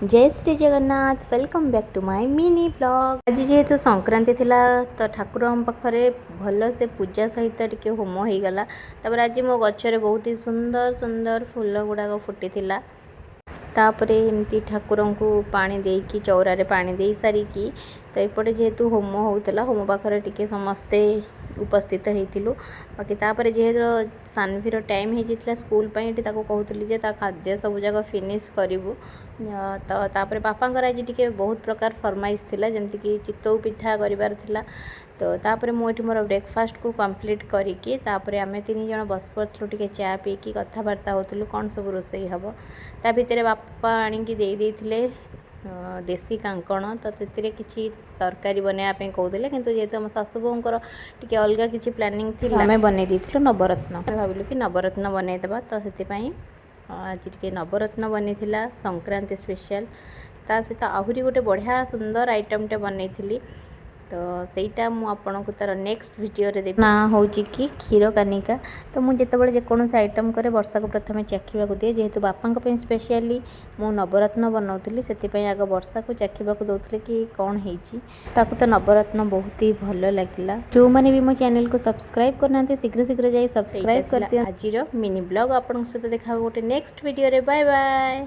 Jay Shri Jagannath. Welcome back to my mini vlog. ଆଜି ଯେହେତୁ ସଂକ୍ରାନ୍ତି ଥିଲା, ତ ଠାକୁରଙ୍କ ପାଖରେ ଭଲସେ ପୂଜା ସହିତ ଟିକେ ହୋମ ହେଇଗଲା। ତାପରେ ଆଜି ମୋ ଗଛରେ ବହୁତ ହି ସୁନ୍ଦର ସୁନ୍ଦର ଫୁଲ ଗୁଡ଼ାକ ଫୁଟିଥିଲା। ତାପରେ ଏମିତି ଠାକୁରଙ୍କୁ ପାଣି ଦେଇକି, ଚଉରାରେ ପାଣି ଦେଇ ସାରିକି, ତ ଏପଟେ ଯେହେତୁ ହୋମ ହେଉଥିଲା, ହୋମ ପାଖରେ ଟିକେ ସମସ୍ତେ ଉପସ୍ଥିତ ହେଇଥିଲୁ। ବାକି ତାପରେ ଯେହେତୁ ସାନଭିର ଟାଇମ୍ ହେଇଯାଇଥିଲା ସ୍କୁଲ ପାଇଁ, ଏଠି ତାକୁ କହୁଥିଲି ଯେ ତା ଖାଦ୍ୟ ସବୁ ଯାକ ଫିନିଶ୍ କରିବୁ। ତ ତାପରେ ବାପାଙ୍କର ଆଜି ଟିକେ ବହୁତ ପ୍ରକାର ଫରମାଇଶ ଥିଲା, ଯେମିତିକି ଚିତଉ ପିଠା କରିବାର ଥିଲା। ତ ତାପରେ ମୁଁ ଏଠି ମୋର ବ୍ରେକଫାଷ୍ଟକୁ କମ୍ପ୍ଲିଟ୍ କରିକି, ତାପରେ ଆମେ ତିନି ଜଣ ବସି ପଡ଼ିଥିଲୁ, ଟିକେ ଚା ପିଇକି କଥାବାର୍ତ୍ତା ହେଉଥିଲୁ କ'ଣ ସବୁ ରୋଷେଇ ହେବ। ତା ଭିତରେ ବାପା ଆଣିକି ଦେଇ ଦେଇଥିଲେ ଦେଶୀ କାଙ୍କଣ। ତ ସେଥିରେ କିଛି ତରକାରୀ ବନେଇବା ପାଇଁ କହୁଥିଲେ, କିନ୍ତୁ ଯେହେତୁ ଆମ ଶାଶୁ ବୋହୂଙ୍କର ଟିକେ ଅଲଗା କିଛି ପ୍ଲାନିଂ ଥିଲା, ଆମେ ବନେଇ ଦେଇଥିଲୁ ନବରତ୍ନ। ଆମେ ଭାବିଲୁ କି ନବରତ୍ନ ବନେଇଦେବା। ତ ସେଥିପାଇଁ ଆଜି ଟିକେ ନବରତ୍ନ ବନେଇଥିଲା, ସଂକ୍ରାନ୍ତି ସ୍ପେଶିଆଲ। ତା ସହିତ ଆହୁରି ଗୋଟେ ବଢ଼ିଆ ସୁନ୍ଦର ଆଇଟମ୍ଟେ ବନେଇଥିଲି। ତ ସେଇଟା ମୁଁ ଆପଣଙ୍କୁ ତା'ର ନେକ୍ସଟ ଭିଡ଼ିଓରେ ଦେବି। ନାଁ ହେଉଛି କି କ୍ଷୀର କାନିକା। ତ ମୁଁ ଯେତେବେଳେ ଯେକୌଣସି ଆଇଟମ୍ କରେ, ବର୍ଷାକୁ ପ୍ରଥମେ ଚାଖିବାକୁ ଦିଏ। ଯେହେତୁ ବାପାଙ୍କ ପାଇଁ ସ୍ପେଶିଆଲି ମୁଁ ନବରତ୍ନ ବନାଉଥିଲି, ସେଥିପାଇଁ ଆଗ ବର୍ଷାକୁ ଚାଖିବାକୁ ଦେଉଥିଲି କି କ'ଣ ହେଇଛି। ତାକୁ ତ ନବରତ୍ନ ବହୁତ ହି ଭଲ ଲାଗିଲା। ଯେଉଁମାନେ ବି ମୋ ଚ୍ୟାନେଲକୁ ସବସ୍କ୍ରାଇବ୍ କରିନାହାନ୍ତି, ଶୀଘ୍ର ଶୀଘ୍ର ଯାଇ ସବସ୍କ୍ରାଇବ୍ କରିଦିଅ। ଆଜିର ମିନି ବ୍ଲଗ୍। ଆପଣଙ୍କ ସହିତ ଦେଖା ହେବ ଗୋଟେ ନେକ୍ସଟ ଭିଡ଼ିଓରେ। Bye bye.